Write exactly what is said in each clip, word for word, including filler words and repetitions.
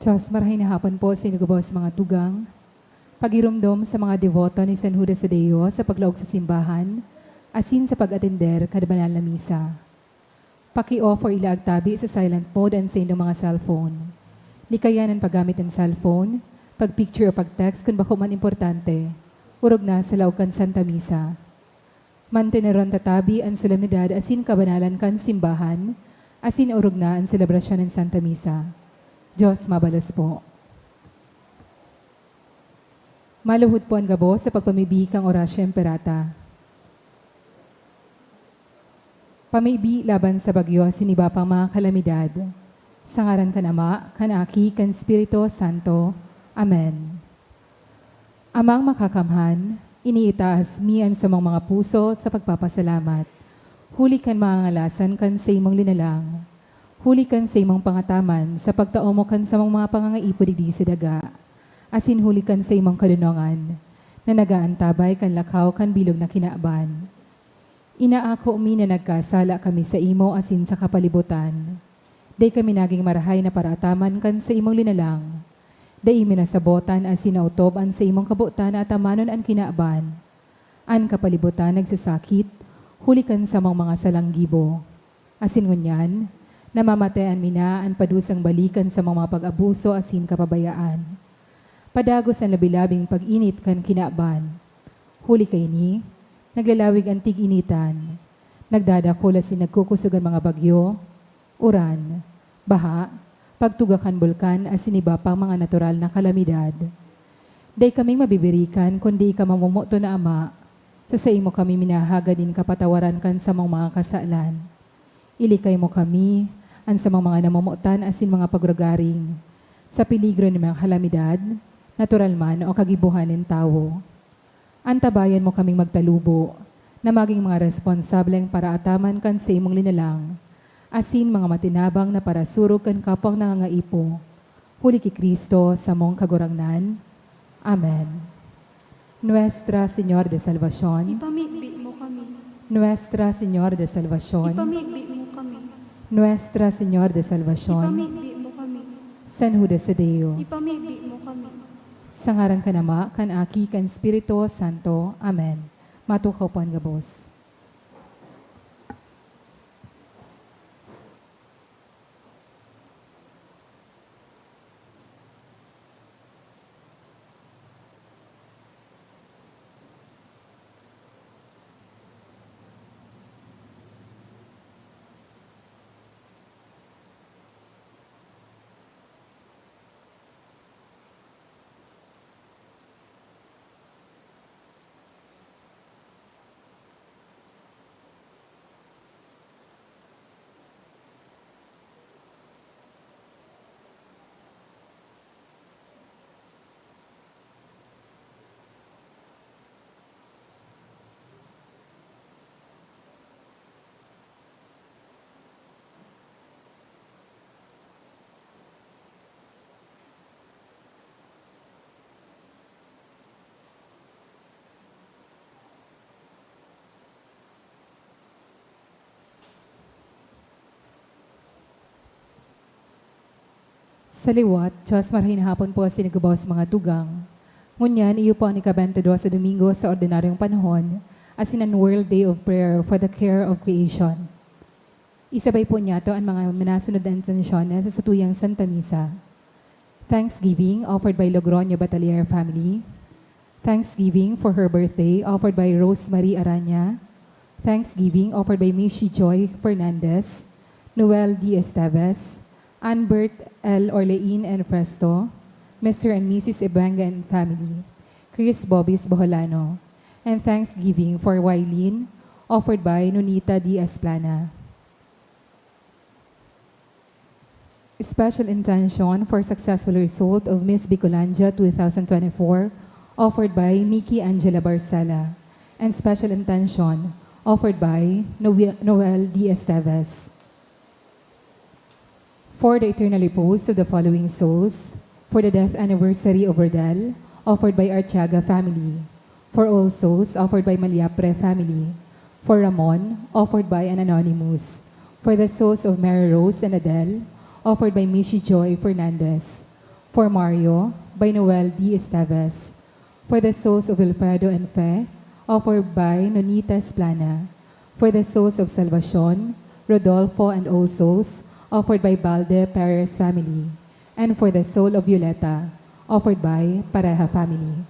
Diyos, marahay na hapon po sa inyo gabos mga tugang. Pagiromdom sa mga deboto ni San Judas Tadeo sa paglaog sa simbahan, asin sa pag-atender kan banal na misa. Paki-off or ilaag tabi sa silent mode an saindong mga cellphone. Likayan an paggamit nin cellphone, pag-picture o pag-text kun bako man importante. Orog na sa laog kan Santa Misa. Manteneron ta tabi an solemnidad asin kabanalan kan simbahan, asin orog na an selebrasyon nin Santa Misa. Diyos mabalos po. Maluhod po an gabos sa pagpamibi kan Oratio Imperata. Pamibi laban sa bagyo asin iba pang mga kalamidad. Sa ngaran kan Ama, kan Aki, kan Espiritu Santo. Amen. Amang Makakamhan, iniitaas mi an samong mga puso sa pagpapasalamat, huli kan mga ngalasan kan saimong linalang, huli kan saimong pangataman sa pagtao mo kan samong mga pangangaipo digdi sa daga, asin huli kan saimong kadonongan na nag-aantabay kan lakaw kan bilog na kinaban. Inaako mi na nagkasala kami saimo asin sa kapalibotan. Dai kami nagin marahay na paraataman kan saimong linalang. Dai mi nasabotan asin naotob an saimong kabotan na atamanon an kinaban. An kapalibotan nagsasakit, huli kan samong mga salang gibo. Asin ngunyan, namamatean mi na an padusang bali kan samong mga pag-abuso asin kapabayaan. Padagos an labi-labing pag-init kan kinaban. Huli kaini, naglalawig an tig-initan. Nagdadakul asin nagkukusog an mga bagyo, uran, baha, pagtuga kan bulkan asin iba pang mga natural na kalamidad. Dai kaming mabibirikan kundi ika mamomoton na Ama, sa saimo kami minahagad nin kapatawaran kan samong mga kasalan. Ilikay mo kami, an samong mga namomotan asin mga pagrugaring, sa peligro nin mga kalamidad, natural man o kagibohan nin tawo. Antabayan mo kaming magtalubo, na magin mga responsableng paraataman kan saimong linalang, asin mga matinabang na parasurog kan kapwang nangangaipo. Huli ki Cristo, samong Kagurangnan. Amen. Nuestra Señor de Salvacion. Ipamibi mo kami. Nuestra Señor de Salvacion. Ipamibi mo kami. Nuestra Señor de Salvacion. Ipamibi mo kami. San Judas Tadeo. Ipamibi mo kami. Sa ngaran kan Ama, kan Aki, kan Espiritu Santo. Amen. Matukaw po an gabos. Sa liwat, Diyos, marahay na hapon po sa inyo gabos mga tugang. Ngunyan, iyo po an ika-bente dos na Domingo sa ordinaryong panahon, asin an World Day of Prayer for the Care of Creation. Isabay po niyato an mga minasunod na intensyon sa satuyang Santa Misa. Thanksgiving offered by Logroño Batalier family. Thanksgiving for her birthday offered by Rosemary Aranya. Thanksgiving offered by Mishi Joy Fernandez, Noel D. Esteves, Anbert L. Orlein and Fresto, Mister and Missus Ebuenga and family, Chris Bobis Boholano, and Thanksgiving for Wylene, offered by Nonita D. Esplana. Special intention for successful result of Miss Bicolandia two thousand twenty-four, offered by Nikki Angela Barcela, and special intention offered by Noe-, Noel D. Esteves. For the eternal repose of the following souls, for the death anniversary of Rodel, offered by Artiaga family. For all souls, offered by Maliapre family. For Ramon, offered by an anonymous. For the souls of Mary Rose and Adele, offered by Mishi Joy Fernandez. For Mario, by Noel D. Esteves. For the souls of Wilfredo and Fe, offered by Nonitas Plana. For the souls of Salvacion, Rodolfo and Osos, offered by Balde Perez family. And for the soul of Violeta, offered by Pareha family.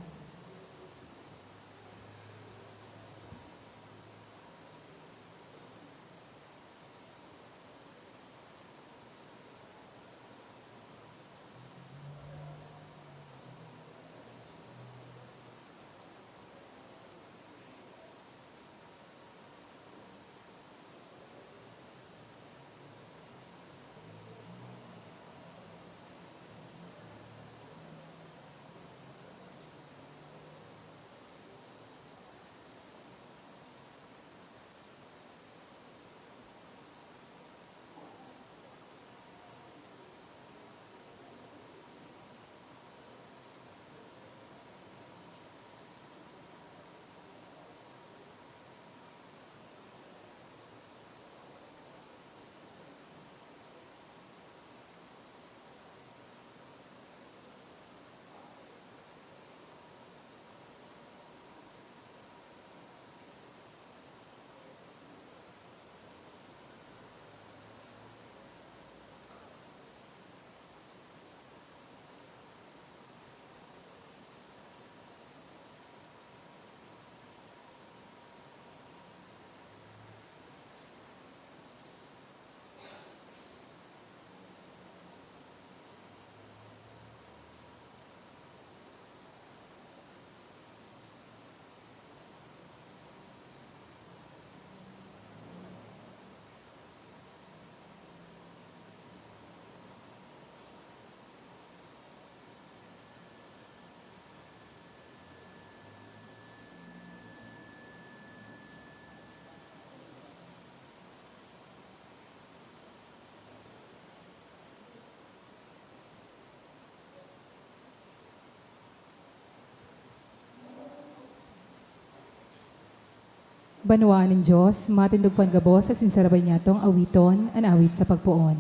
Banwaan nin Dios, matindog pan gabos asin sarabay niyatong awiton an awit sa pagpoon.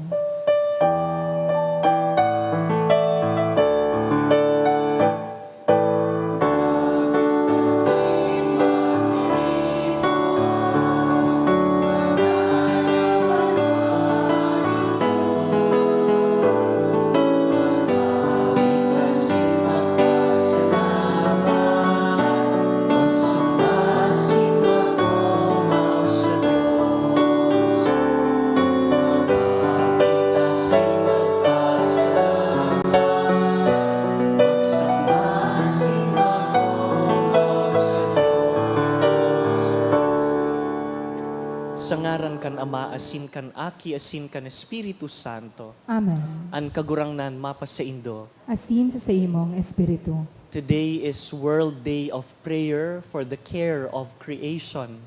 Sa ngaran kan Ama asin kan Aki asin kan Espiritu Santo. Amen. An Kagurangnan mapasaindo. Asin sa saimong espiritu. Today is World Day of Prayer for the Care of Creation.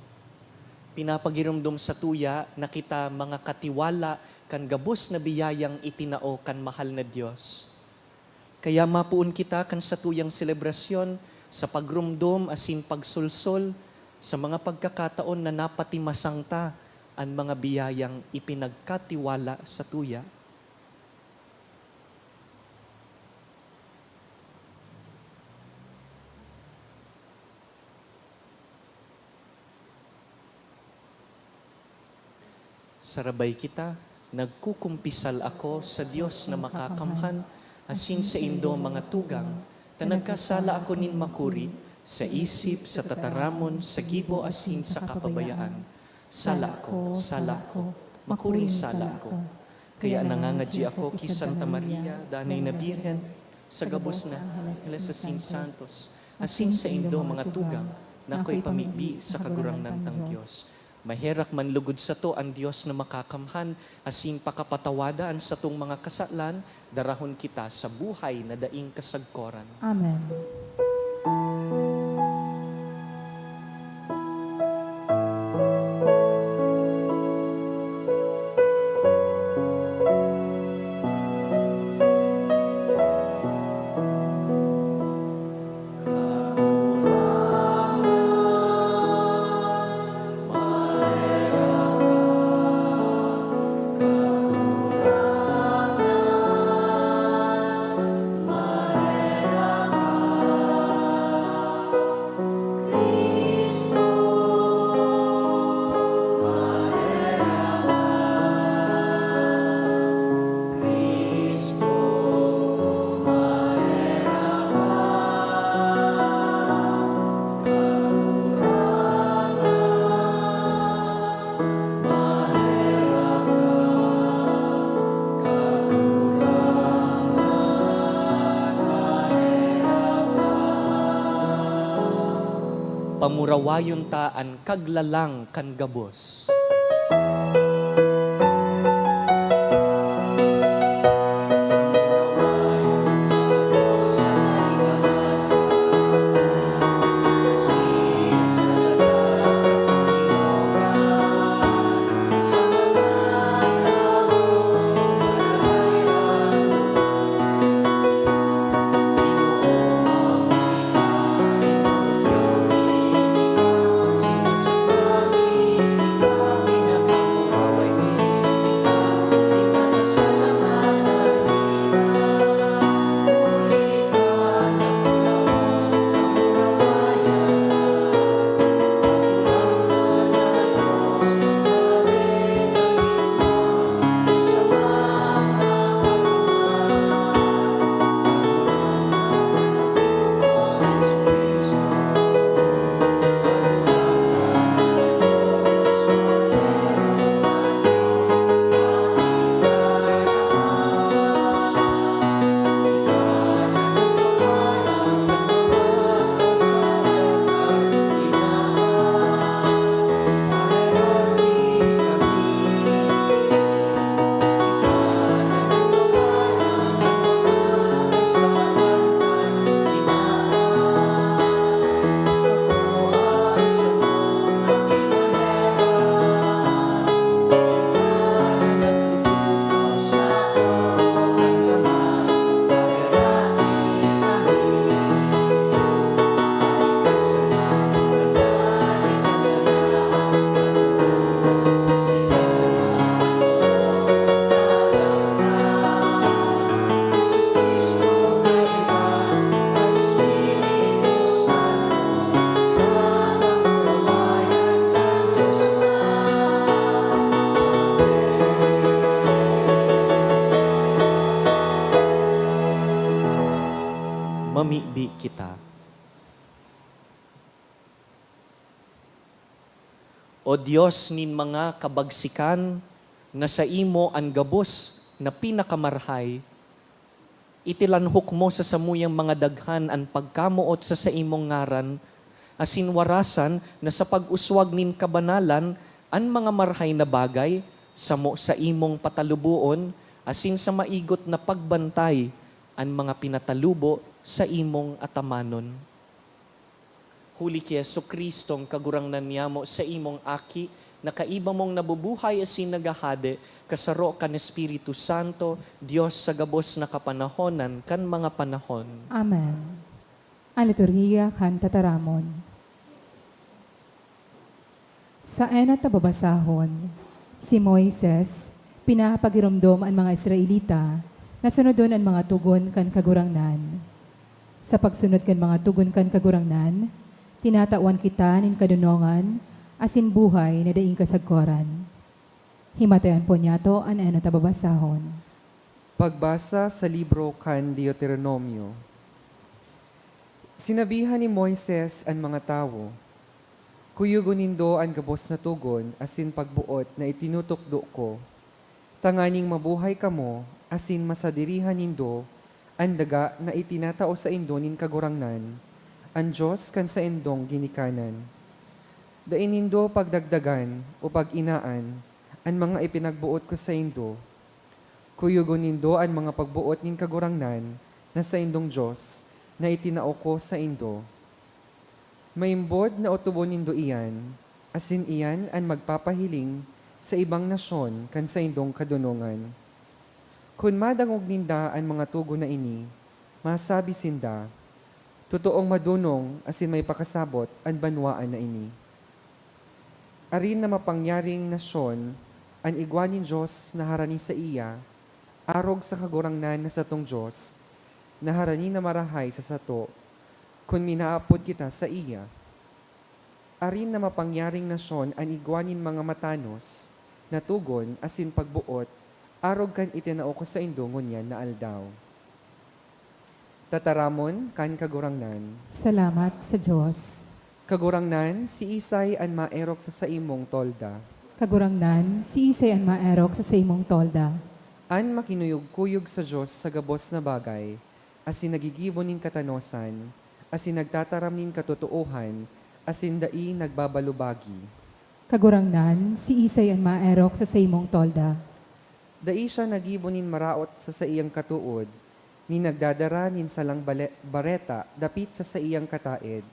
Pinapagiromdom satuya na kita mga katiwala kan gabos na biyayang itinao kan mahal na Dios. Kaya mapoon kita kan satuyang selebrasyon sa pagromdom asin pagsolsol sa mga pagkakataon na napatimasang ta an mga biyayang ipinagkatiwala satuya. Sarabay kita, nagkukumpisal ako sa Dios na makakamhan, asin saindo mga tugang, ta nagkasala ako nin makuri, sa isip, sa tataramon, sa gibo, asin sa kapabayaan. Sala ako, sala ako, makuring sala ako. Kaya nangangadyi ako ki Santa Maria, danay na Birhen, sa gabos na angeles asin santos, asin saindo mga tugang, na akoy pamibi sa Kagurangnan tang Dios. Maherak man lugod sato an Dios na makakamhan, asin pakapatawada an satong mga kasalan, darahon kita sa buhay na daing kasagkoran. Amen. Pamurawayon ta an kaglalang kan gabos. Mamibi kita. O Dios nin mga kabagsikan, na saimo an gabos na pinakamarahay, itilanhok mo sa samuyang mga daghan an pagkamoot sa saimong ngaran, asin warasan na sa pag-uswag nin kabanalan an mga marahay na bagay, samo saimong pataluboon asin sa maigot na pagbantay an mga pinatalubo saimong atamanon. Huli ki Jesu-Cristong Kagurangnan niyamo, saimong Aki, na kaiba mong nabubuhay asin naghahade, kasaro kan Espiritu Santo, Dios sa gabos na kapanahonan kan mga panahon. Amen. An liturhiya kan tataramon. Sa enot na babasahon, si Moises pinapagiromdom an mga Israelita na sunodon an mga togon kan Kagurangnan. Sa pagsunod kan mga togon kan Kagurangnan, tinatawan kita nin kadonongan asin buhay na daing kasagkoran. Himatayon po niyato an enot na babasahon. Pagbasa sa libro kan Deuteronomio. Sinabihan ni Moises an mga tawo, "Kuyogon nindo an gabos na togon asin pagboot na itinutukdo ko, tanganing mabuhay kamo asin masadirihan nindo an daga na itinatao saindo nin Kagurangnan, an Dios kan saindong ginikanan. Dai nindo pagdagdagan o pag-inaan an mga ipinagboot ko saindo. Kuyogon nindo an mga pagboot nin Kagurangnan na saindong Dios na itinao ko saindo. Maimbod na otobon nindo iyan, asin iyan an magpapahiling sa ibang nasyon kan saindong kadonongan. Kun madangog ninda an mga togon na ini, masabi sinda, 'Totoong madonong asin may pakasabot an banwaan na ini.' Arin na mapangyaring nasyon an igwa nin Dios na harani saiya, arog sa Kagurangnan na satong Dios, na harani na marahay sa sato, kun minaapod kita saiya. Arin na mapangyaring nasyon an igwa nin mga matanos na togon asin pagboot, arog kan itinao ko saindo ngunyan na aldaw." Tataramon kan Kagurangnan. Salamat sa Dios. Kagurangnan, siisay an maerok sa saimong tolda? Kagurangnan, siisay an maerok sa saimong tolda? An makinuyog-kuyog sa Dios sa gabos na bagay, asin naggigibo nin katanosan, asin nagtataram nin katotoohan, asin dai nagbabalubagi. Kagurangnan, siisay an maerok sa saimong tolda? Dai siya naggibo nin maraot sa saiyang katood, ni nagdadara nin salang bale- bareta dapit sa saiyang kataed.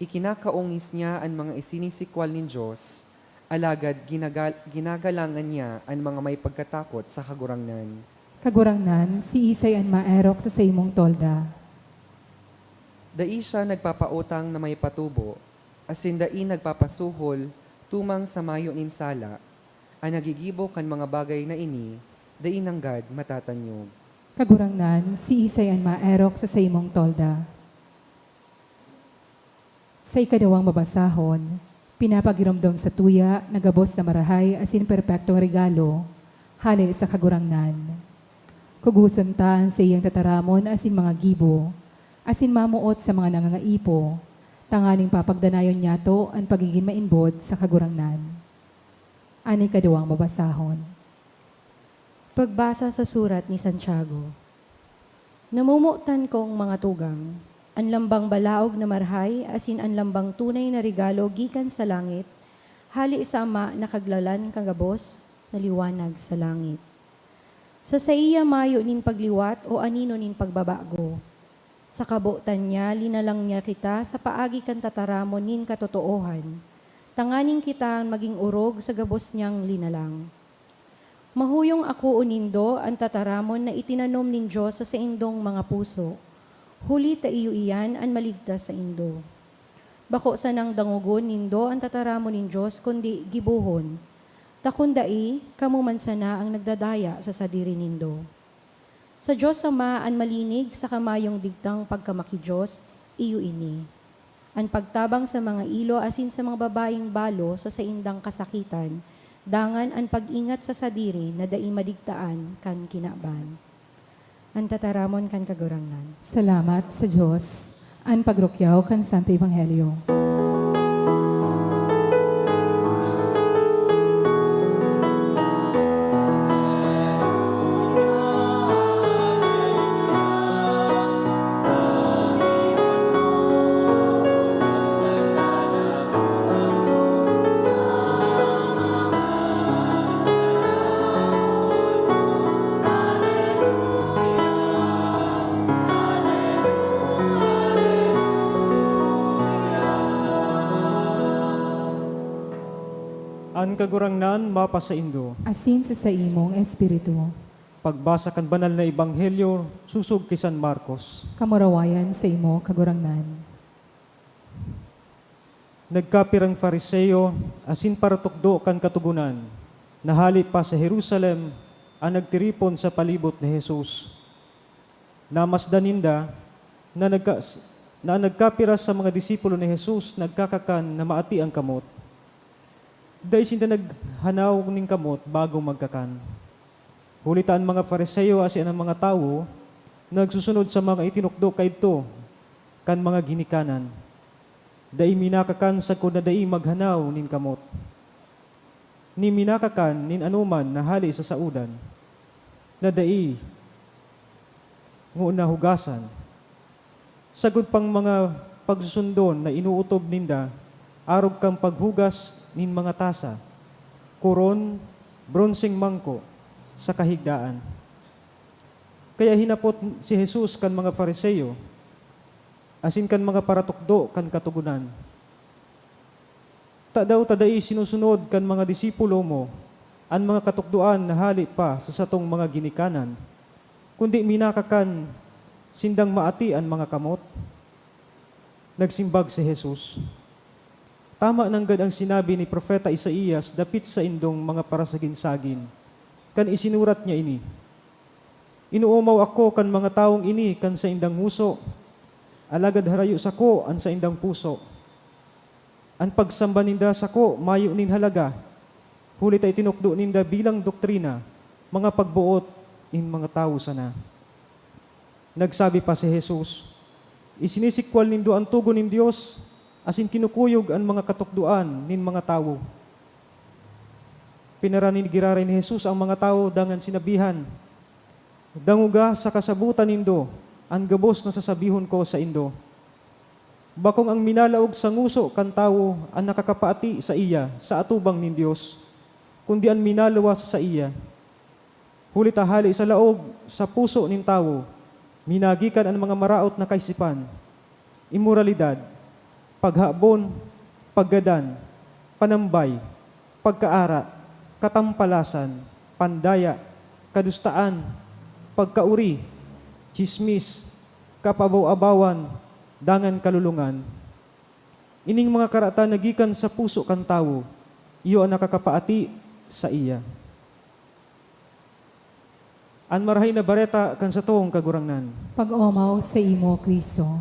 Ikinakaongis niya an mga isinisikwal nin Dios, alagad ginagal- ginagalangan niya an mga may pagkatakot sa Kagurangnan. Kagurangnan, siisay an maerok sa saimong tolda? Dai siya nagpapautang na may patubo, asin dai nagpapasuhol tumang sa mayo nin sala. An naggigibo kan mga bagay na ini dai nanggad matatanyog. Kagurangnan, siisay an maerok sa saimong tolda? Sa ikadawang babasahon, pinapagiromdom sa tuya na gabos na marahay asin perpektong regalo hale sa Kagurangnan. Kugoson ta an saiyang tataramon asin mga gibo, asin mamoot sa mga nangangaipo, tanganing papagdanayon niyato an pagigin mainbod sa Kagurangnan. An ikadawang babasahon. Pagbasa sa surat ni Santiago. Namomotan kong mga tugang, an lambang balaog na marahay asin an lambang tunay na regalo gikan sa langit, hale sa Ama na kaglalan kan gabos na liwanag sa langit. Sa saiya mayo nin pagliwat o anino nin pagbabago. Sa kabotan niya, linalang niya kita sa paagi kan tataramon nin katotoohan, tanganing kita an magin orog sa gabos niyang linalang. Mahuyong akoon nindo an tataramon na itinanom nin Dios sa saindong mga puso, huli ta iyo iyan an maligtas saindo. Bako sanang dangogon nindo an tataramon nin Dios, kundi gibohon, ta kun dai, kamo man sana an nagdadaya sa sadiri nindo. Sa Dios Ama an malinig saka mayong digtang pagkamaki-Dios, iyo ini: an pagtabang sa mga ilo asin sa mga babaeng balo sa saindang kasakitan, dangan an pag-ingat sa sadiri na dai madigtaan kan kinaban. An tataramon kan Kagurangnan. Salamat sa Dios. An pagrukyaw kan Santo Ebanghelyo. An Kagurangnan mapasaindo. Asin sa saimong espiritu. Pagbasa kan Banal na Ebanghelyo sosog ki San Marcos. Kamurawayan saimo, Kagurangnan. Nagkapirang Fariseo asin paratukdo kan Katogonan na hale pa sa Jerusalem an nagtiripon sa palibot ni Jesus. Namasdan ninda na nagka-, na an nagkapira sa mga disipulo ni Jesus nagkakakan na maati an kamot. Dai sinda naghanaw nin kamot bago magkakan. Huli ta an mga Fariseo asin an mga tawo nagsusunod sa mga itinukdo kaidto kan mga ginikanan. Dai minakakan sagkod na dai maghanaw nin kamot, ni minakakan nin anoman na hale sa saodan, na dai ngona hugasan. Sagkod pang mga pagsusundon na inootob ninda arog kan paghugas nin mga tasa, koron, bronseng mangko, saka higdaan. Kaya hinapot si Jesus kan mga Fariseo asin kan mga paratukdo kan Katogonan, "Tadaw ta dai sinusunod kan mga disipulo mo an mga katukdoan na hale pa sa satong mga ginikanan, kundi minakakan sindang maati an mga kamot?" Nagsimbag si Jesus, "Tama nanggad an sinabi ni Propeta Isaias dapit saindong mga parasagin-sagin, kan isinurat niya ini, 'Inoomaw ako kan mga tawong ini kan saindang ngoso, alagad harayo sako an saindang puso. An pagsamba ninda sako mayo nin halaga, huli ta itinukdo ninda bilang doktrina mga pagboot nin mga tawo sana.'" Nagsabi pa si Jesus, "Isinisikwal nindo an togon nin Dios asin kinukuyog an mga katukdoan nin mga tawo." Pinaran nin giraray ni Jesus ang mga tawo dangan sinabihan, "Dangoga saka sabotan nindo an gabos na sasabihon ko saindo. Bakong an minalaog sa ngoso kan tawo an nakakapati saiya sa atubang nin Dios, kundi an minaluwas saiya. Huli ta hale sa laog sa puso nin tawo minagikan an mga maraot na kaisipan, imoralidad, paghabon, paggadan, panambay, pagkaara, katampalasan, pandaya, kadustaan, pagkaori, tsismis, kapabaw-abawan, dangan kalolongan. Ining mga karatan na gikan sa puso kan tawo, iyo an nakakapaati saiya. An Marahay na Bareta kan satong Kagurangnan. Pag-omaw saimo, Cristo.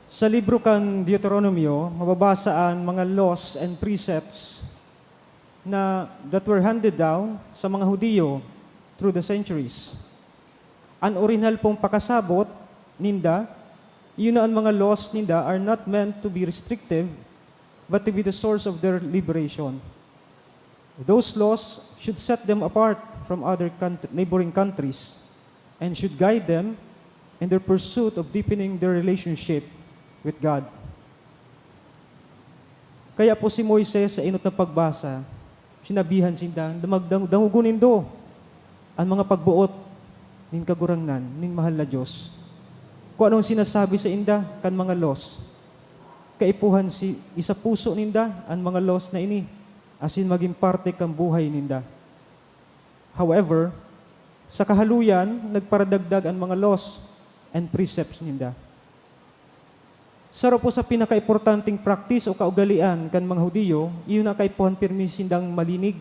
Sa libro kan Deuteronomio, mababasa an mga laws and precepts na that were handed down sa mga Judio through the centuries. An orihinal pong pakasabot ninda, iyo na an mga laws ninda are not meant to be restrictive, but to be the source of their liberation. Those laws should set them apart from other country, neighboring countries and should guide them in their pursuit of deepening their relationship with God. Kaya po si Moises sa enot na pagbasa, sinabihan sinda, "Damag-, dang-, dangogon nindo an mga pagboot nin Kagurangnan, nin mahal na Dios. Kung anong sinasabi sa inda kan mga laws, kaipuhan si, isa puso ninda an mga laws na ini, asin magin parte kan buhay ninda." However, sa kahaluyan, nagparadagdag an mga laws and precepts ninda. Saro po sa pinakaimportanteng practice o kaugalean kan mga Judio, iyo na kaipuhan pirmi sindang malinig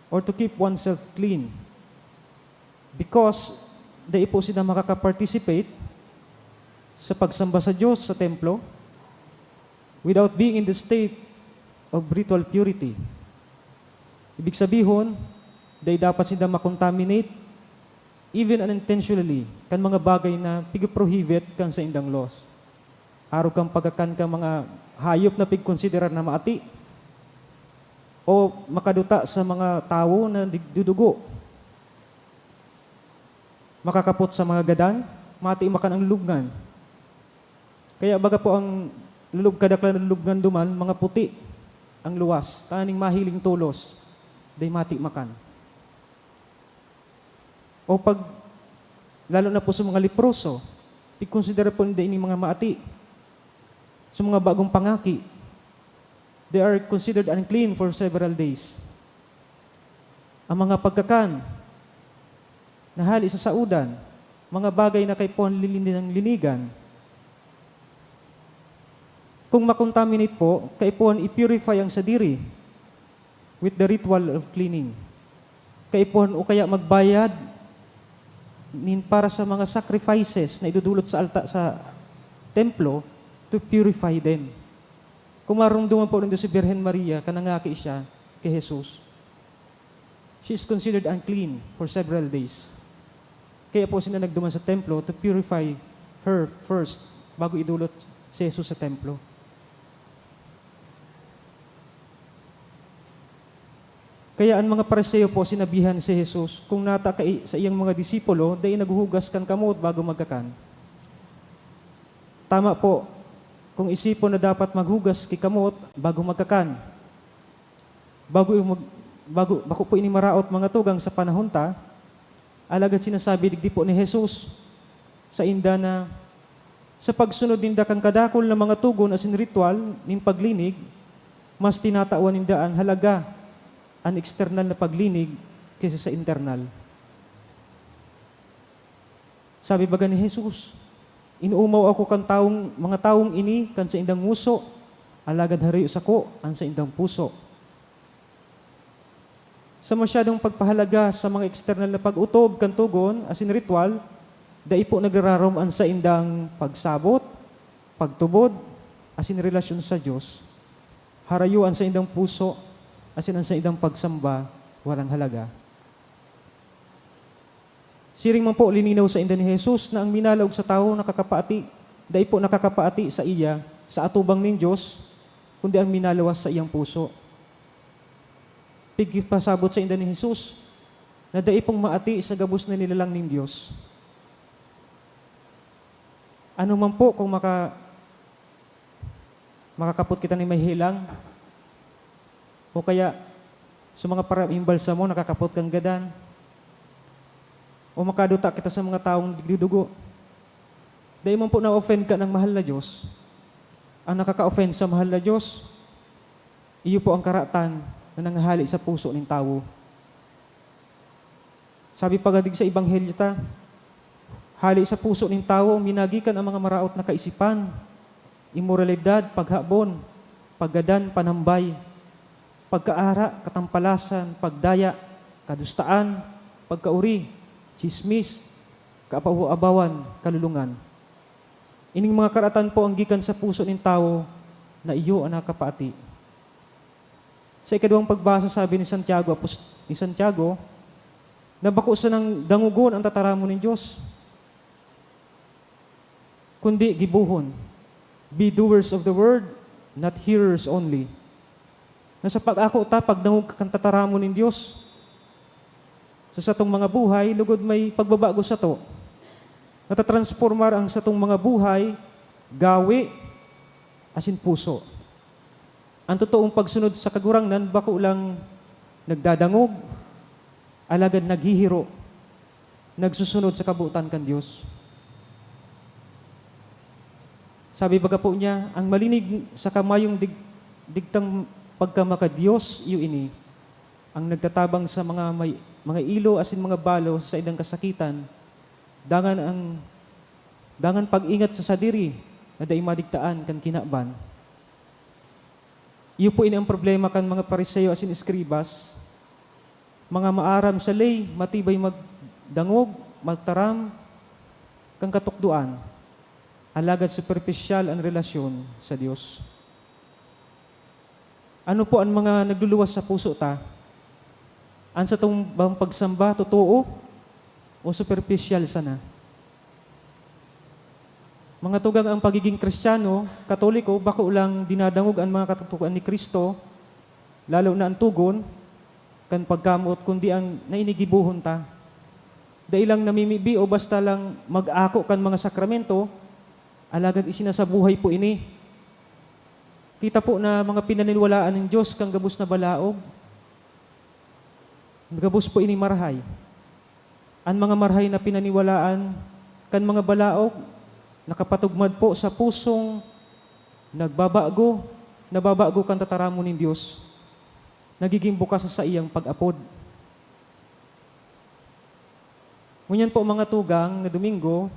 or to keep oneself clean. Because dai po sila makaka-participate sa pagsamba sa Diyos sa templo without being in the state of ritual purity. Ibig sabihon, dai dapat sinda makontaminate, even unintentionally, kan mga bagay na pigprohibit kan saindang laws. Arog kan pagkakan kan mga hayop na pigkonsiderar na maati o makaduta sa mga tawo na nagdudugo. Makakapot sa mga gadan, maati makan ang lulubngan. Kaya baga po ang lulub-, kadaklan na lulubngan duman, mga puti ang luwas, tanganing mahiling tolos, dai maati makan. O pag, lalo na po sa mga leproso, ikonsidera po ninda ining mga maati. Sa mga bagong pangaki, they are considered unclean for several days. Ang mga pagkakan na hali sa saodan, mga bagay na kaipuhan lilin-, linigan. Kung makontaminate po, kaipuhan i-purify ang sadiri with the ritual of cleaning. Kaipuhan o kaya magbayad nin para sa mga sacrifices na idudulot sa alta-, sa templo to purify them. Kung maromdoman po nindo si Birhen Maria, kan nangaki siya ki Jesus, she is considered unclean for several days. Kaya po sila nagduman sa templo to purify her first, bago idulot si Jesus sa templo. Kaya an mga Fariseo po, sinabihan si Jesus kung nata kai-, saiyang mga disipulo dai naghuhugas kan kamot bago magkakan. Tama po, kung isipon na dapat maghugas ki kamot bago magkakan. Bago mag-, bago, bako po ini maraot mga tugang sa panahon ta, alagad sinasabi digdi po ni Jesus sainda na sa pagsunod ninda kan kadakul na mga togon asin ritual nin paglinig, mas tinatawan ninda an halaga an eksternal na paglinig kaysa sa internal. Sabi baga ni Jesus, "Inoomaw ako kan tawong, mga tawong ini kan saindang ngoso, alagad harayo sako an saindang puso." Sa masyadong pagpahalaga sa mga eksternal na pag-otob kan togon asin ritual, dai po nagrararom an saindang pagsabot, pagtubod, asin relasyon sa Dios. Harayo an saindang puso, asin an saindang pagsamba walang halaga. Siring man po, lininaw sainda ni Jesus na ang minalaog sa tawo nakakapaati, dai po nakakapaati saiya sa atubang nin Dios, kundi ang minaluwas saiyang puso. Pigpasabot sainda ni Jesus, na dai pong maati sa gabos na nilalang nin Dios. Ano man po kung maka-, makakapot kita nin mahelang, o kaya sa mga para-, yung balsamo nakakapot kan gadan, o makaduta kita sa mga tawong digdi dugo. Dai man po na-offend kan mahal na Dios. Ang nakaka-offend sa mahal na Dios, iyo po ang karatan na nanghahali sa puso nin tawo. Sabi pa gadig sa Ebanghelyo ta, hali sa puso nin tawo minagikan ang mga maraot na kaisipan, imoralidad, paghabon, paggadan, panambay, pagkaara, katampalasan, pagdaya, kadustaan, pagkaori, tsismis, kaabaw-abawan, kalulungan. Ining mga karatan po ang gikan sa puso nin tawo na iyo an nakapaati. Sa ikaduwang pagbasa, sabi ni Santiago, apos-, ni Santiago, na bako sanang dangogon ang tataramon nin Dios, kundi gibohon. Be doers of the word, not hearers only. Na sa pag-ako ta, pagdangog kan tataramon nin Dios sa satong mga buhay, lugod may pagbabago sato. Natatransformar ang satong mga buhay, gawi, asin puso. Ang totoong pagsunod sa Kagurangnan bako lang nagdadangog, alagad naghihiro, nagsusunod sa kabotan kan Dios. Sabi baga po niya, ang malinig saka mayong dig-, digtang pagkamakadiyos iyo ini, ang nagtatabang sa mga may, mga ilo asin mga balo sa saindang kasakitan, dangan ang, dangan pag-ingat sa sadiri na dai madigtaan kan kinaban. Iyo po ini ang problema kan mga Fariseo asin eskribas, mga maaram sa ley, matibay magdangog, magtaram kan katukdoan, alagad superpisyal an relasyon sa Dios. Ano po an mga nagluluwas sa puso ta? An satong bang pagsamba totoo o superpisyal sana? Mga tugang, ang pagiging Kristiyano, Katoliko, bako lang dinadangog an mga katutukan ni Cristo, lalo na an togon kan pagkamoot, kundi ang nainigibohon ta. Dai lang namimibi o basta lang mag-ako kan mga sakramento, alagad isinasabuhay po ini. Kita po na mga pinaniwalaan nin Dios kan gabos na balaog. Gabos po ini marahay. An mga marahay na pinaniwalaan kan mga balaog nakapatugmad po sa pusong nagbabago, nababago kan tataramon nin Dios, nagiging bukas sa saiyang pag-apod. Ngunyan po, mga tugang, na Domingo,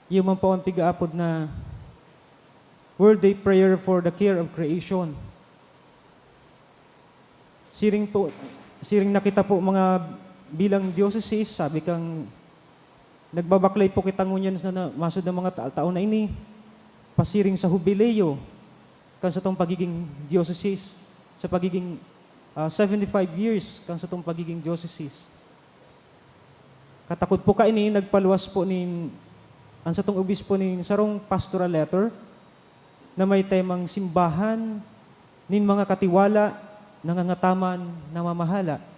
iyo man po ang pigaapod na World Day Prayer for the Care of Creation. Siring po, siring na kita po mga bilang diocese, sabi kang nagbabaklay po kita ngunyan sa na-, masod na mga ta-, taon na ini, pasiring sa hubileo kan satong pagiging diocese, sa pagiging, ah, seventy-five years kan satong pagiging diocese. Katakod po kaini, nagpaluwas po nin, an satong obispo nin sarong pastoral letter na may temang Simbahan nin mga Katiwala, Nangangataman, Namamahala.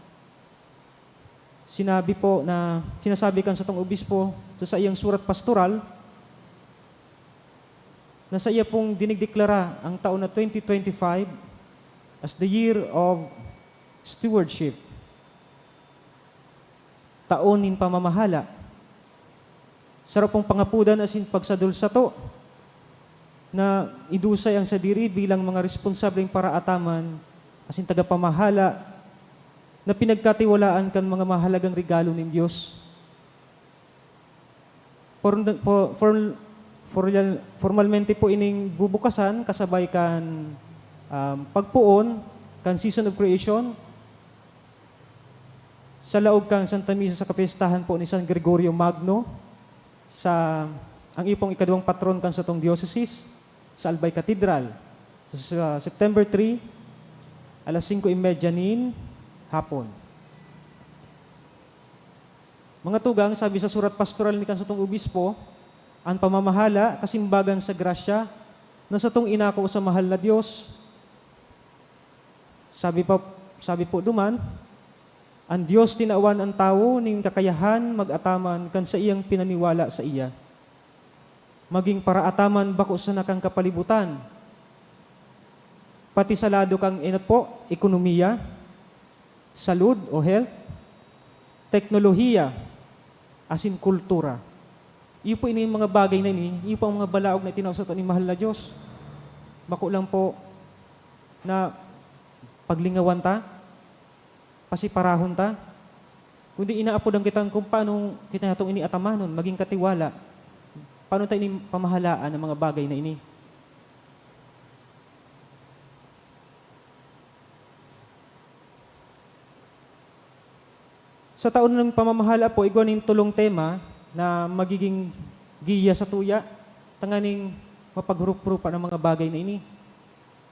Sinabi po na, sinasabi kan satong obispo sa saiyang surat pastoral na saiya pong dinideklara ang taon na twenty twenty-five as the year of stewardship, taon nin pamamahala. Saro pong pangapodan asin pagsadol sato na idusay ang sadiri bilang mga responsableng paraataman asin tagapamahala na pinagkatiwalaan kan mga mahalagang regalo nin Dios. For, for, for, formal-, formalmente po ining bubukasan kasabay kan, um, pagpoon kan Season of Creation sa laog kan Santa Misa sa kapistahan po ni San Gregorio Magno, sa, ang ipong ikaduwang patron kan satong diocese, sa Albay Cathedral, sa, sa September three, alas singko y media nin hapon. Mga tugang, sabi sa surat pastoral ni kan satong obispo, an pamamahala kasimbagan sa grasya na satong inako sa mahal na Dios. Sabi pa, sabi po duman, An Dios tinawan an tawo nin kakayahan mag-ataman kan saiyang pinaniwala saiya, magin paraataman bako sana kan kapalibutan, pati sa lado kan, enot po, ekonomiya, salud o health, teknolohiya, asin kultura. Iyo po ini mga bagay na ini, iyo po ang mga balaog na itinao sato nin mahal na Dios. Bako lang po na paglingawan ta, pasiparahon ta, kundi inaapodan kita kung paano kita natong ini atamanon, magin katiwala, paano ta ini pamahalaan ang mga bagay na ini. Sa taon nin pamamahala po, igwa nin tolong tema na magiging giya satuya, tanganing mapaghurup-hurupan ang mga bagay na ini,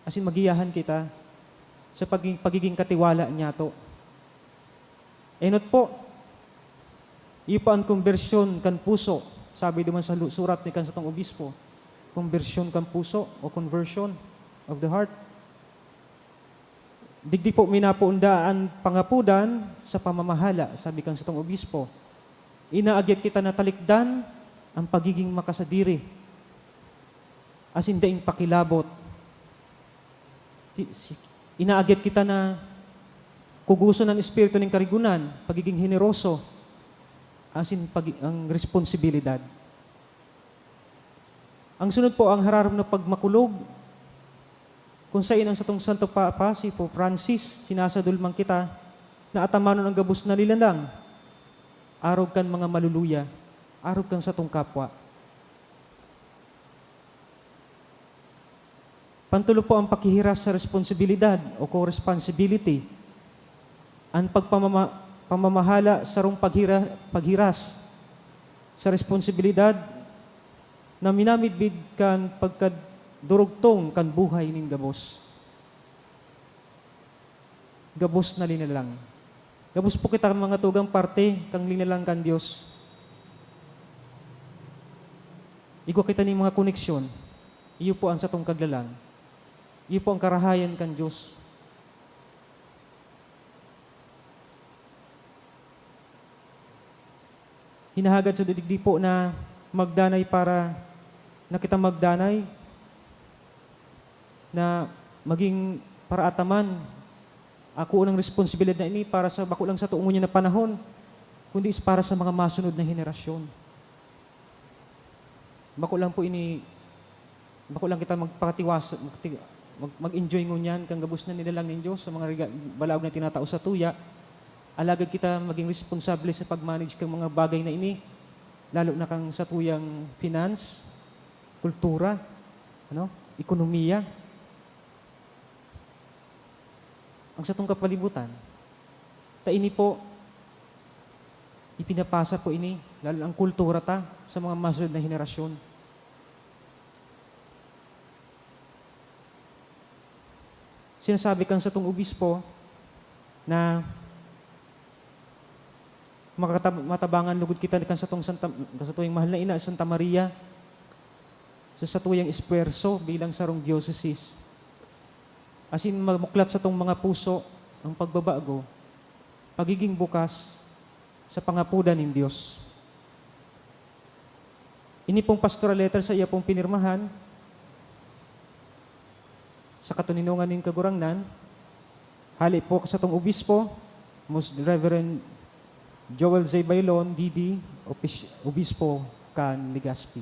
asin magiyahan kita sa pagi-, pagiging katiwala niyato. Enot po, iyo pa an kombersyon kan puso, sabi duman sa lu-, surat ni kan satong obispo, kombersyon kan puso o conversion of the heart. Digdi po minapoon daa an pangapodan sa pamamahala, sabi kan satong obispo. Inaagyat kita na talikdan an pagiging makasadiri asin daing pakilabot. Ti-, si-, inaagyat kita na kugoson an espiritu nin karigunan, pagiging heneroso, asin pagi-, ang responsibilidad. Ang sunod po, ang hararom na pagmakulog, kung saen ang satong Santo Papa, si Pope Francis, sinasadol man kita na atamanon ang gabos na nilalang, arog kan mga maluluya, arog kan satong kapwa. Pantulo po ang pakihiras sa responsibilidad o co-responsibility. An pagpamama-, pamamahala sarong paghira-, paghiras sa responsibilidad na minamidbid kan pagkadurugtong kan buhay nin gabos. Gabos na linalang. Gabos po kita, mga tugang, parte kan linalang kan Dios. Igwa kita nin mga koneksyon. Iyo po ang satong kaglalang. Iyo po ang karahayan kan Dios. Hinahagad sa digdi po na magdanay para na kita magdanay, na maging paraataman. Ako ang responsibilidad na ini para sa bako lang sa tuong ngunyan na panahon, kundi is para sa mga masunod na henerasyon. Bako lang po ini, bako lang kita magpakatiwas, magti-, mag-, mag-enjoy ngunyan kan gabos na nilalang nin Dios sa mga riga-, balaog na tinatao satuya. Alagad kita maging responsable sa pag-manage kan mga bagay na ini, lalo na kan satuyang finance, kultura, ano, ekonomiya. Ang satong kapalibutan. Ta ini po, ipinapasa po ini, lalo na ang kultura ta, sa mga masunod na henerasyon. Sinasabi kan satong obispo na makatab-, matabangan lugod kita kan satong Santa, kan satuyang mahal na ina, Santa Maria, sa satuyang espuwerso bilang sarong diocese. Asin mamuklat satong mga puso ang pagbabago, pagiging bukas sa pangapodan nin Dios. Ini pong pastoral letter sa iya pong pinirmahan sa katoninongan nin Kagurangnan, hale po sa satong obispo, Most Reverend Joel J. Bailon, D D, Opis-, Obispo kan Legazpi.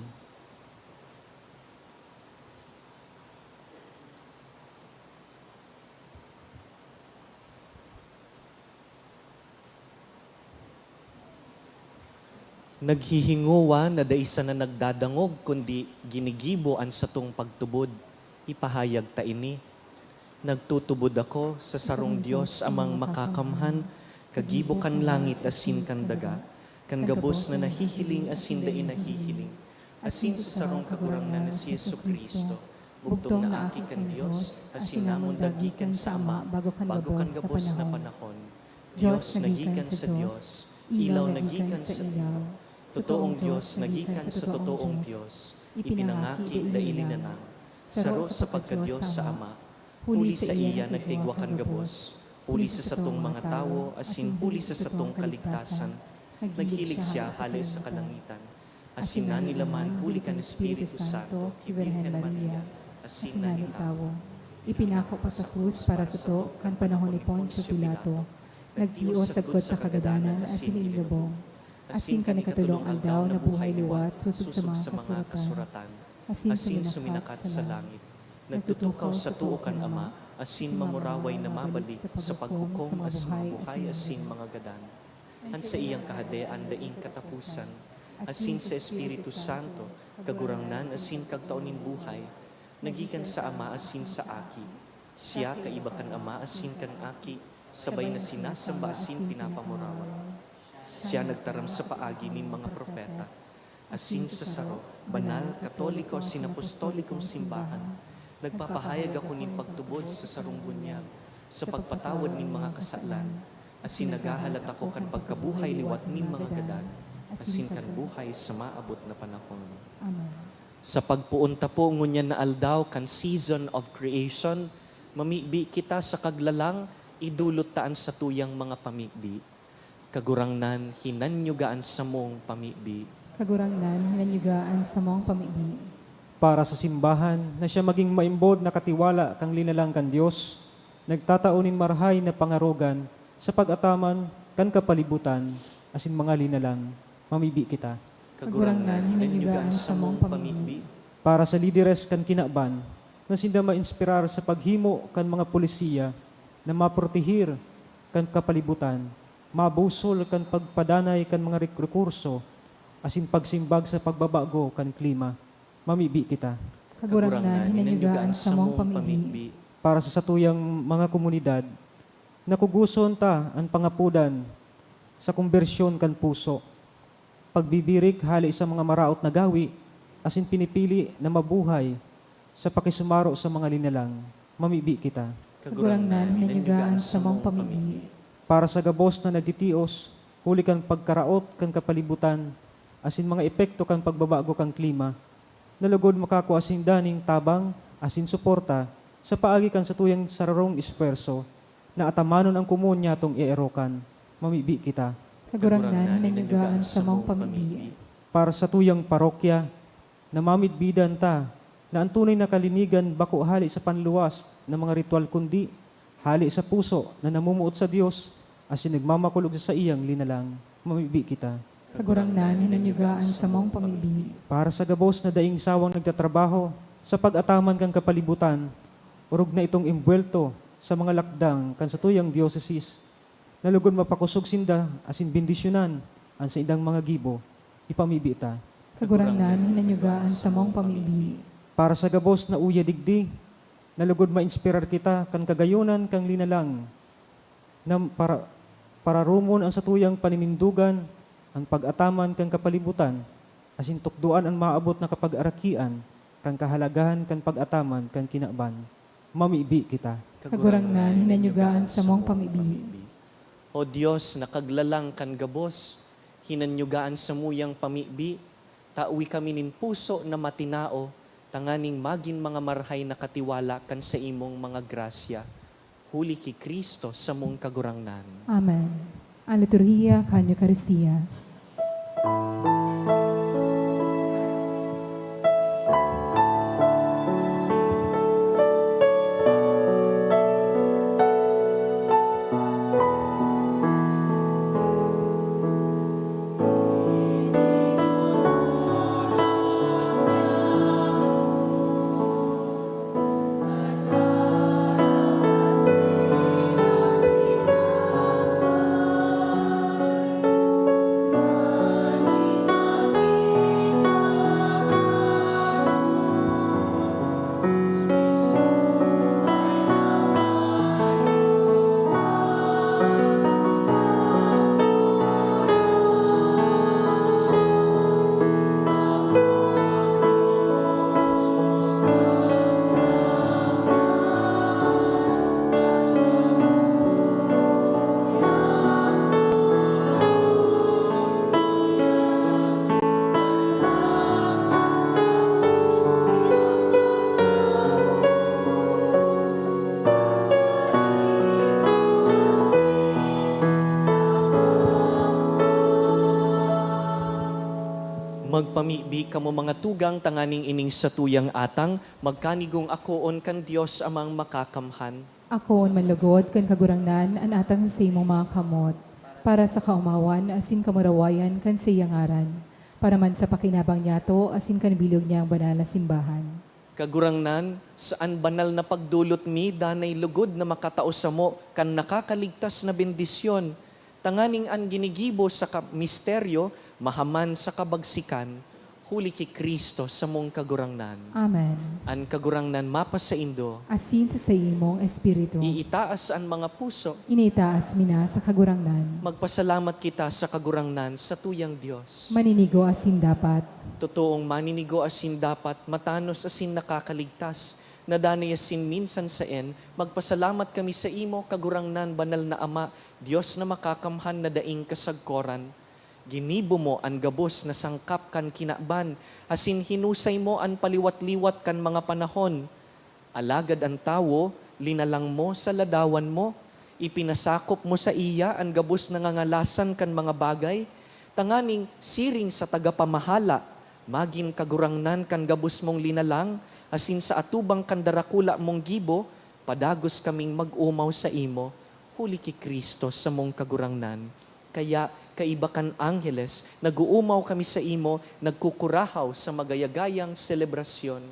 Naghihingowa na dai sana nagdadangog, kundi ginigibo an satong pagtubod. Ipahayag ta ini. Nagtutubod ako sa sarong Dios Amang Makakamhan, kagibo kan langit asin kan daga, kan gabos na nahihiling asin dai nahihiling, asin sa sarong Kagurangnan na si Jesu-Cristo, bugtong na Aki kan Dios, asin namundag gikan sa Ama bago kan gabos na panahon. Dios na gikan sa Dios, ilaw na gikan sa ilaw, totoong Dios na gikan sa totoong Dios, ipinangaki, dai linanang, saro sa pagka-Dios sa Ama, huli saiya nagkaigwa kan gabos, Huli sa satong mga tawo, asin huli sa satong kaligtasan, naghilig siya hale sa kalangitan. Asin nanilaman huli kan Espiritu Santo ki Birhen Maria, asin nagin tawo. Ipinako pa sa krus para sato kan panahon ni Poncio Pilato. Nagtios sagkod sa kagadanan asin inilubong. Asin kan ikatolong aldaw nabuhay liwat sosog sa mga kasuratan. Asin suminakat sa langit. Nagtutukaw sa too kan Ama, asin mamuraway na mabalik sa paghukom sa mga buhay asin mga gadan. An saiyang kahadean daing kataposan, asin sa Espiritu Santo, Kagurangnan asin Kagtao nin buhay, nagikan sa Ama asin sa Aki. Siya kaiba kan Ama asin kan Aki, sabay na sinasamba asin pinapamuraway. Siya nagtaram sa paagi nin mga propeta, asin sa saro, banal, katoliko asin apostolikong simbahan. Nagpapahayag ako nin pagtubod sa sarong bunyag, sa pagpatawad nin mga kasalan, asin naghahalat ako kan pagkabuhay liwat nin mga gadan, asin kan buhay sa maabot na panahon. Amen. Sa pagpoon ta po ngunyan na aldaw kan season of creation, mamibi kita sa kaglalang, idolot ta an satuyang mga pamibi. Kagurangnan, hinanyuga an samong pamibi. Kagurangnan, hinanyuga an samong pamibi. Para sa simbahan na siya magin maimbod na katiwala kan linalang kan Dios, nagtatao nin marahay na pangarogan sa pag-ataman kan kapalibutan asin mga linalang, mamibi kita. Kagurangnan, hinanyuga an samong pamibi. Para sa lideres kan kinaban na sinda mainspirar sa paghimo kan mga polisiya na maproteher kan kapalibutan, mabusol kan pagpadanay kan mga rek-, rekurso asin pagsimbag sa pagbabago kan klima, mamibi kita. Kagurangnan, hinanyuga an samong pamibi. Para sa satuyang mga komunidad na kugoson ta an pangapodan sa kombersyon kan puso, pagbibirik hale sa mga maraot na gawi, asin pinipili na mabuhay sa pakisumaro sa mga linalang, mamibi kita. Kagurangnan, hinanyuga an samong pamibi. Para sa gabos na nagtitios huli kan pagkaraot kan kapalibutan asin mga epekto kan pagbabago kan klima, na lugod makakua sinda nin tabang asin suporta sa paagi kan satuyang sararong esfuerso, na atamanon an komon nyatong eerokan, mamibi kita. Kagurangnan, hinanyuga an samong pamibi. Para sa tuyang parokya, na mamidbidan ta na an tunay na kalinigan bako hale sa panluwas na mga ritual, kundi hale sa puso na namomoot sa Dios asin nagmamakulog sa saiyang linalang, mamibi kita. Kagurangnan, hinanyuga an samong pamibi. Para sa gabos na daing sawang nagtatrabaho sa pag-ataman kan kapalibutan, orog na itong embuwelto sa mga lakdang kan satuyang diocesis, na lugod mapakosog sinda asin bendisyonan an saindang mga gibo, ipamibi ta. Kagurangnan, hinanyuga an samong pamibi. Para sa gabos na uya digdi, na lugod mainspirar kita kan kagayonan kan linalang, na para-, pararomon an satuyang paninindogan, an pag-ataman kan kapalibutan, asin tukdoan an maabot na kapagarakian kan kahalagahan kan pag-ataman kan kinaban, mamibi kita. Kagurangnan, hinanyuga an samong pamibi. O Dios na Kaglalang kan gabos, hinanyuga an samuyang pamibi, tawi kami nin puso na matinao, tanganing magin mga marahay na katiwala kan saimong mga grasya, huli ki Cristo samong Kagurangnan. Amen. An liturhiya kan Eukaristia. Magpamibi kamo, mga tugang, tanganing ining satuyang atang magkanigong akoon kan Dios Amang Makakamhan. Akoon man lugod kan Kagurangnan an atang sa imong mga kamot, para sa kaomawan asin kamurawayan kan saiyang ngaran, para man sa pakinabang niyato asin kan bilog niyang banal na simbahan. Kagurangnan, sa an banal na pagdolot mi danay lugod na makatao samo kan nakakaligtas na bendisyon, tanganing an ginigibo sa ka-, misteryo mahaman sa kabagsikan, huli ki Cristo, samong Kagurangnan. Amen. An Kagurangnan mapasaindo. Asin sa saimong espiritu. Iitaas an mga puso. Initaas mi na sa Kagurangnan. Magpasalamat kita sa Kagurangnan, satuyang Dios. Maninigo asin dapat. Totoong maninigo asin dapat, matanos asin nakakaligtas, na danay asin minsan saen, magpasalamat kami saimo, Kagurangnan, banal na Ama, Dios na makakamhan na daing kasagkoran. Ginibo mo an gabos na sangkap kan kinaban, asin hinusay mo an paliwat-liwat kan mga panahon. Alagad an tawo, linalang mo sa ladawan mo. Ipinasakop mo saiya an gabos na ngangalasan kan mga bagay, tanganing, siring sa tagapamahala, magin kagurangnan kan gabos mong linalang, asin sa atubang kan darakula mong gibo, padagos kaming mag-omaw saimo, huli ki Cristo, samong Kagurangnan. Kaya, kaiba kan angheles, nag-oomaw kami saimo, nagkukurahaw sa magayagayang selebrasyon.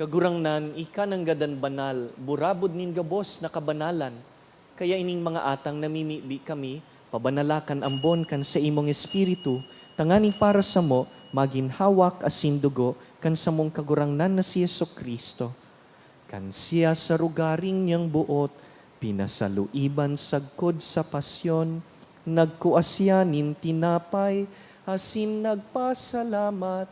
Kagurangnan, ika nanggad an banal, burabod nin gabos na kabanalan. Kaya ining mga atang namimibi kami, pabanala kan ambon kan saimong Espiritu, tanganing para samo magin hawak asin dugo kan samong Kagurangnan na si Jesu-Cristo. Kan siya sa rogaring niyang boot, pinasaluiban sagkod sa pasyon, nagkua siya nin tinapay asin nagpasalamat,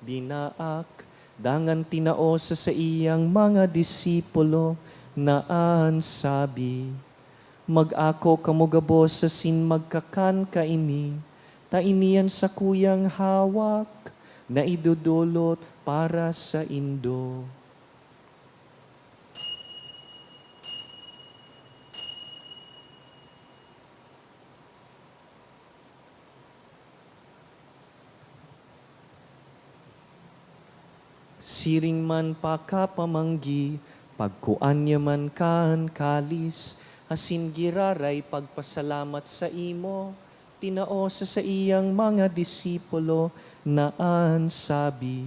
binaak, dangan tinao sa saiyang mga disipulo na an sabi, "Mag-ako kamo gabos asin magkakan kaini, ta ini an sakuyang hawak na idodolot para saindo." Siring man pakapamanggi, pagkua niya man kan kalis, asin giraray pagpasalamat saimo, tinao sa saiyang mga disipulo na an sabi,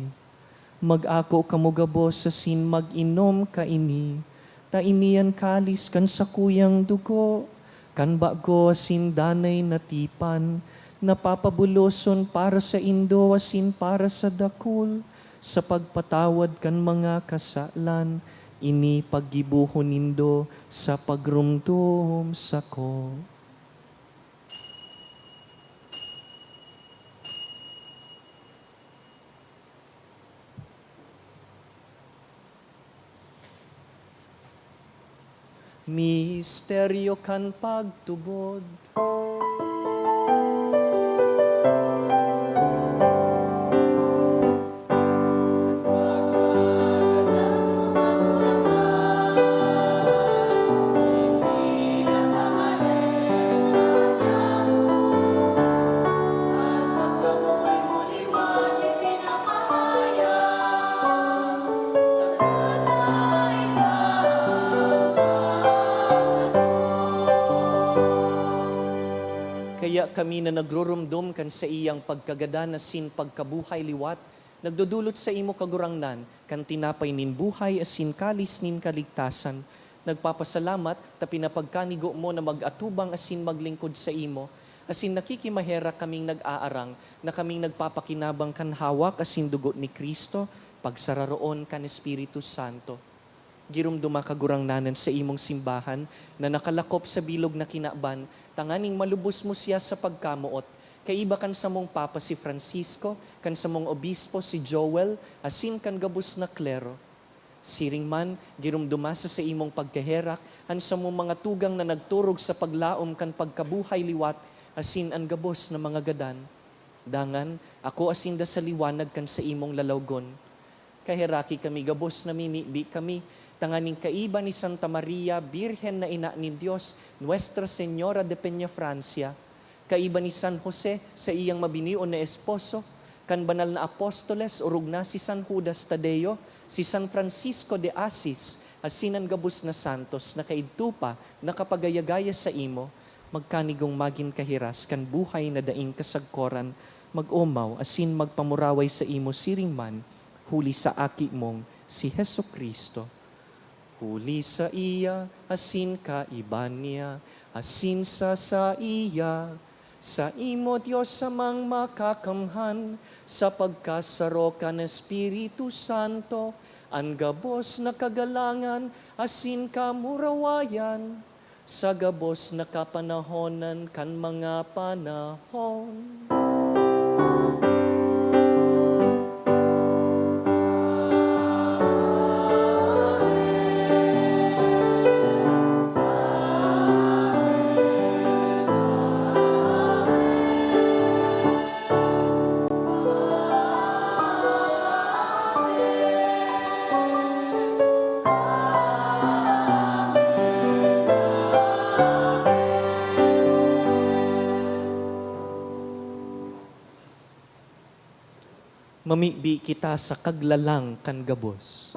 "Mag-ako kamo gabos asin mag-inom kaini, ta ini an kalis kan sakuyang dugo, kan bago asin danay na tipan, na papabuloson para saindo asin para sa dakul, sa pagpatawad kan mga kasalan. Ini paggibohon nindo sa pagromdom sako." Misteryo kan pagtubod. Kaya kami na nagrurumdom kan saiyang pagkagadan asin pagkabuhay liwat, nagdodolot saimo, Kagurangnan, kan tinapay nin buhay asin kalis nin kaligtasan. Nagpapasalamat ta pinapagkanigo mo na mag-atubang asin maglingkod saimo, asin nakikimaherak kaming nag-aarang na kaming nagpapakinabang kan hawak asin dugo ni Cristo, pagsararoon kan Espiritu Santo. Giromdoma, Kagurangnan, an saimong simbahan na nakalakop sa bilog na kinaban, tanganing malubos mo siya sa pagkamoot, kaiba kan samong Papa si Francisco, kan samong Obispo si Joel, asin kan gabos na klero. Siring man, giromdoma sa saimong pagkaherak an samong mga tugang na nagturog sa paglaom kan pagkabuhay liwat asin an gabos na mga gadan. Dangan, akoa sinda sa liwanag kan saimong lalawgon. Kaheraki kami gabos, namimibi kami, tanganing kaiba ni Santa Maria, Birhen na Ina nin Dios, Nuestra Señora de Peñafrancia, kaiba ni San Jose, saiyang mabinion na esposo, kan banal na apostoles, orog na si San Judas Tadeo, si San Francisco de Asis, asin an gabos na santos na kaidto pa nakapagaya-gaya saimo, magkanigong magin kahiras kan buhay na daing kasagkoran, mag-omaw asin magpamuraway saimo siring man, huli sa Aki mong si Jesu-Cristo. Huli saiya, asin kaiba niya, asin sa saiya, saimo, Dios Amang Makakamhan, sa pagkasaro kan Espiritu Santo, an gabos na kagalangan asin kamurawayan, sa gabos na kapanahonan kan mga panahon. Mamibi kita sa kaglalang kan gabos.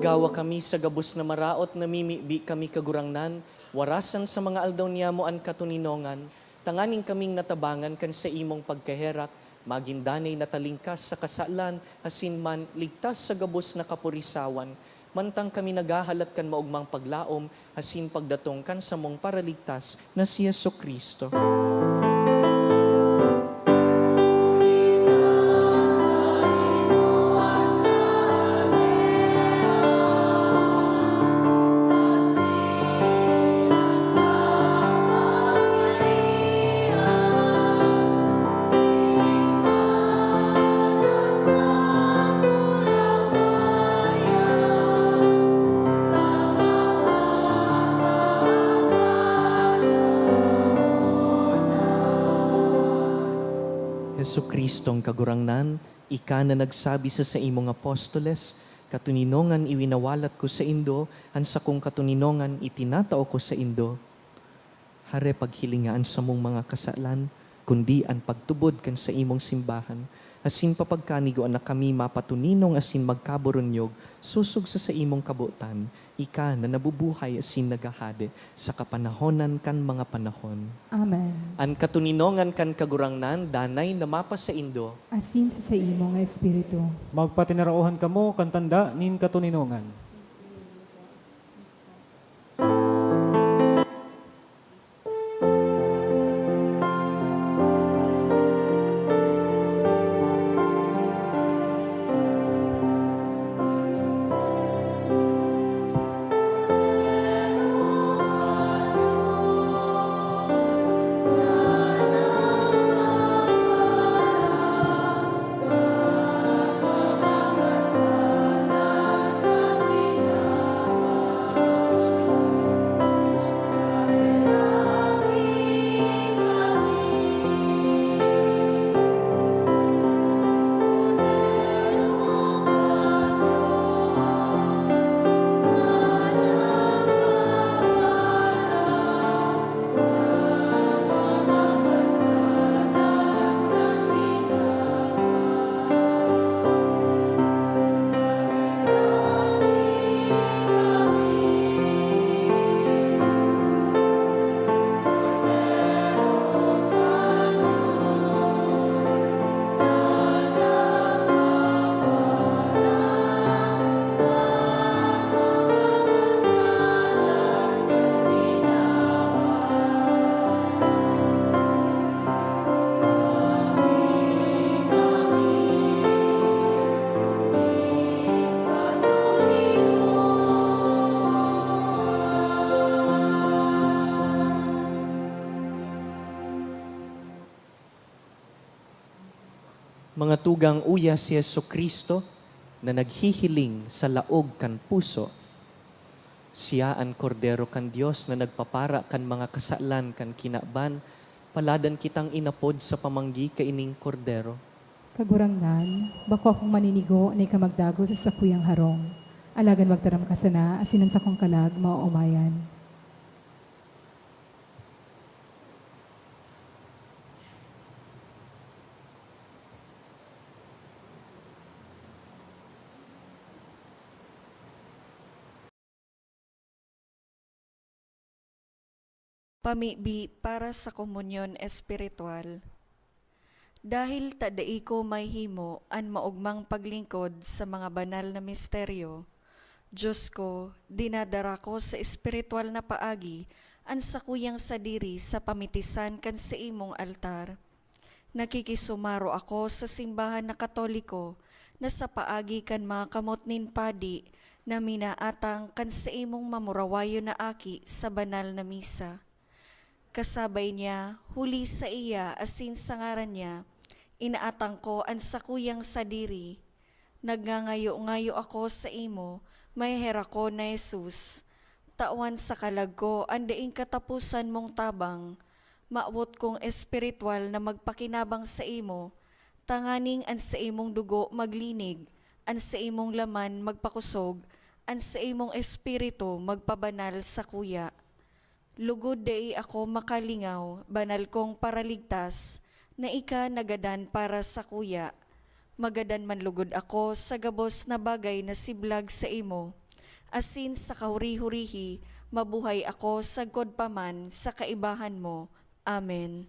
Agawa kami sa gabos na maraot, namimibi kami, Kagurangnan, warasan sa mga aldaw niyamo an katoninongan, tanganing kaming natabangan kan saimong pagkaherak, magin danay na talingkas sa kasalan, asin man ligtas sa gabos na kapurisawan, mantang kami naghahalat kan maogmang paglaom asin pagdatong kan samong Paraligtas na si Jesu-Cristo. Jesu-Cristong Kagurangnan, ika na nagsabi sa saimong apostoles, "Katoninongan iwinawalat ko saindo, an sakong katoninongan itinatao ko saindo." Hare paghilinga an samong mga kasalan, kundi an pagtubod kan saimong simbahan, asin papagkanigoan na kami mapatoninong asin magkaburunyog sosog sa saimong kabotan, ika na nabubuhay asin naghahade sa kapanahonan kan mga panahon. Amen. An katoninongan kan Kagurangnan danay na mapasaindo. Asin sa saimong espiritu. Magpatinaraohan kamo kan tanda nin katoninongan. Mga tugang, uya si Jesu-Cristo na naghihiling sa laog kan puso. Siya an Kordero kan Dios na nagpapara kan mga kasalan kan kinaban. Paladan kitang inapod sa pamanggi kaining Kordero. Kagurangnan, bako akong maninigo na ika magdagos sa sakuyang harong. Alagad magtaram ka sana, asin an sakong kalag maoomayan. Pamibi para sa komunyon espiritual. Dahil ta dai ko mahihimo an maogmang paglingkod sa mga banal na misteryo, Dios ko, dinadara ko sa espiritual na paagi an sakuyang sadiri sa pamitisan kan saimong altar. Nakikisumaro ako sa simbahan na Katoliko na sa paagi kan mga kamot nin padi na minaatang kan saimong mamurawayon na aki sa banal na misa. Kasabay niya, huli saiya asin sa ngaran niya, inaatang ko an sakuyang sadiri. Nagngangayo-ngayo ako saimo, maheherakon na Jesus. Tawan sa kalag ko an daing kataposan mong tabang. Mawot kong espiritual na magpakinabang saimo, tanganing an saimong dugo maglinig, an saimong laman magpakosog, an saimong espiritu magpabanal sakuya. Lugod dai ako makalingaw, banal kong Paraligtas, na ika nagadan para sakuya. Magadan man lugod ako sa gabos na bagay na siblag saimo, asin sa kahuri-hurihi, mabuhay ako sagkod pa man sa kaibahan mo. Amen.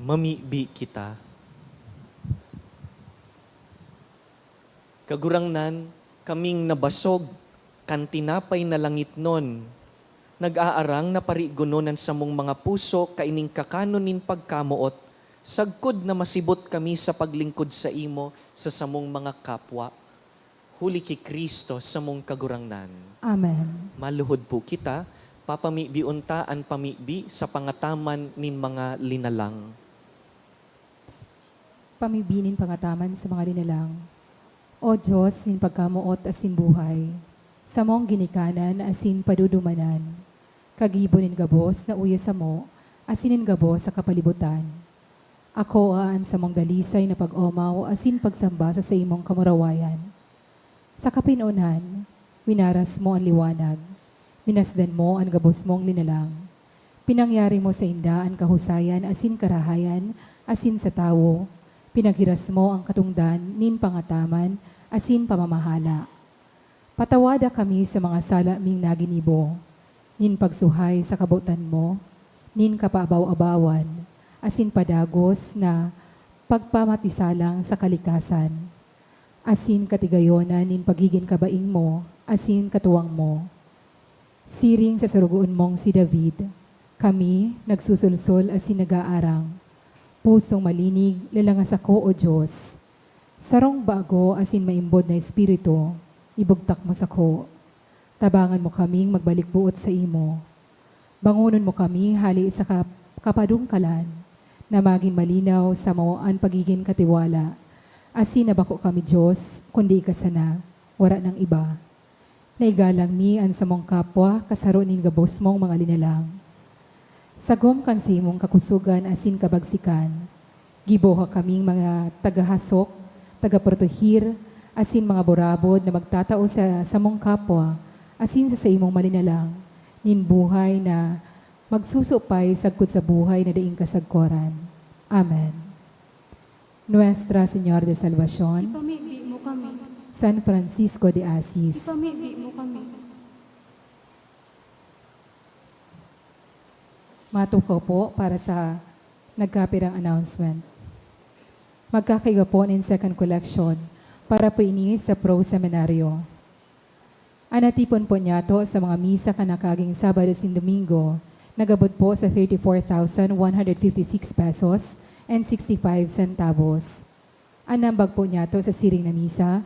Mamibi kita. Kagurangnan, kaming nabasog kan tinapay na langitnon, nag-aarang na parigonon an samong mga puso kaining kakanon nin pagkamoot, sagkod na masibot kami sa paglingkod saimo sa samong mga kapwa. Huli ki Cristo samong Kagurangnan. Amen. Maluhod po kita, papamibion ta an pamibi sa pangataman nin mga linalang. Pamibi nin pangataman sa mga linalang. O Dios nin pagkamoot asin buhay, samong ginikanan asin padudumanan, kagibo nin gabos na uya samo asin nin gabos sa kapalibutan. Akoa an samong dalisay na pag-omaw asin pagsamba sa saimong kamurawayan. Sa kapinonan, winaras mo an liwanag, minasdan mo an gabos mong linalang. Pinangyari mo sainda an kahusayan asin karahayan, asin sa tawo, pinaghiras mo an katongdan nin pangataman asin pamamahala. Patawada kami sa mga sala ming naginibo, nin pagsuhay sa kabotan mo, nin kapaabaw-abawan, asin padagos na pagpamatisalang sa kalikasan, asin katigayonan nin pagigin kabaing mo asin katuwang mo. Siring sa sorogoon mong si David, kami nagsusulsol asin nag-aarang, pusong malinig, lalanga sako, O Dios. Sarong bago asin maimbod na espiritu, ibugtak mo sako. Tabangan mo kaming magbalik buot saimo. Bangonon mo kami hale sa kap-, kapadungkalan, na magin malinaw samo an pagigin katiwala, asin na bako kami Dios, kundi ika sana, wara nang iba. Naigalang mi an samong kapwa kasaro nin gabos mong mga linalang. Sagom kan saimong kakusogan asin kabagsikan, giboha kaming mga tagahasok, tagaprotohir, asin mga burabod na magtatao sa samong kapwa asin sa saimong malinalang, nin buhay na magsusupay sagkod sa buhay na daing kasagkoran. Amen. Nuestra Señora de Salvacion, Ipamibi mo kami. San Francisco de Assis, Ipamibi mo kami. Matukaw po para sa nagkapirang announcement. Magkakaigwa po nin second collection para po ini sa Pro Seminario. An natipon po niyato sa mga misa kan nakaaging Sabado asin Domingo, nag-abot po sa thirty-four thousand one hundred fifty-six pesos and sixty-five centavos. An nambag po niyato sa siring na misa,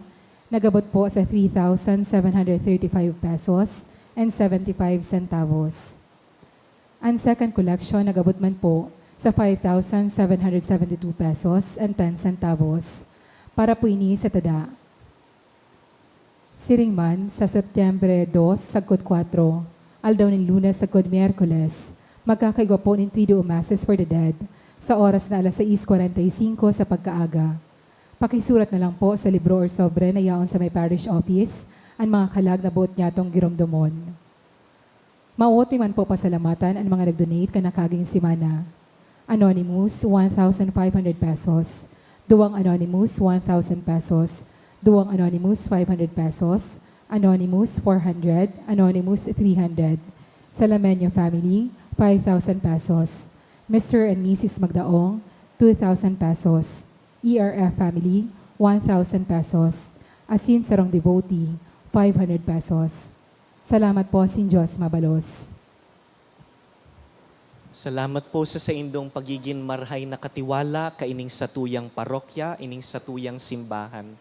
nag-abot po sa three thousand seven hundred thirty-five pesos and seventy-five centavos. An second collection nag-abot man po sa five thousand seven hundred seventy-two pesos and ten centavos. Para po ini sa tada. Siring man, sa Setyembre dos sagkod kwatro, aldaw nin Lunes sagkod Miyerkules, magkakaigwa po nin Triduum Masses for the Dead sa oras na alas sais kwarenta y singko sa pagkaaga. Pakisurat na lang po sa libro or sobre na yaon sa may parish office an mga kalag na boot nyatong giromdomon. Maot mi man po pasalamatan an mga nag-donate kan nakaaging semana. Anonymous, one thousand five hundred pesos. Duwang Anonymous, one thousand pesos. Duwang Anonymous, five hundred pesos. Anonymous, four hundred. Anonymous, three hundred. Salamenyo family, five thousand pesos. Mister and Missus Magdaong, two thousand pesos. E R F family, one thousand pesos. Asin sarong devotee, five hundred pesos. Salamat po, sin Dios mabalos. Salamat po sa saindong pagigin marhay na katiwala kaining satuyang parokya, ining satuyang simbahan.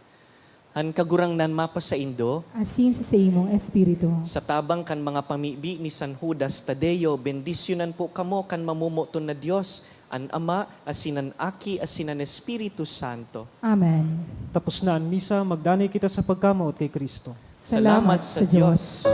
An Kagurangnan mapasaindo. Asin sa saimong espiritu. Sa tabang kan mga pamibi ni San Judas Tadeo, bendisyonan po kamo kan mamomoton na Dios, an Ama, asin an Aki, asin an Espiritu Santo. Amen. Tapos na an misa, magdanay kita sa pagkamoot ki Cristo. Salamat sa Dios.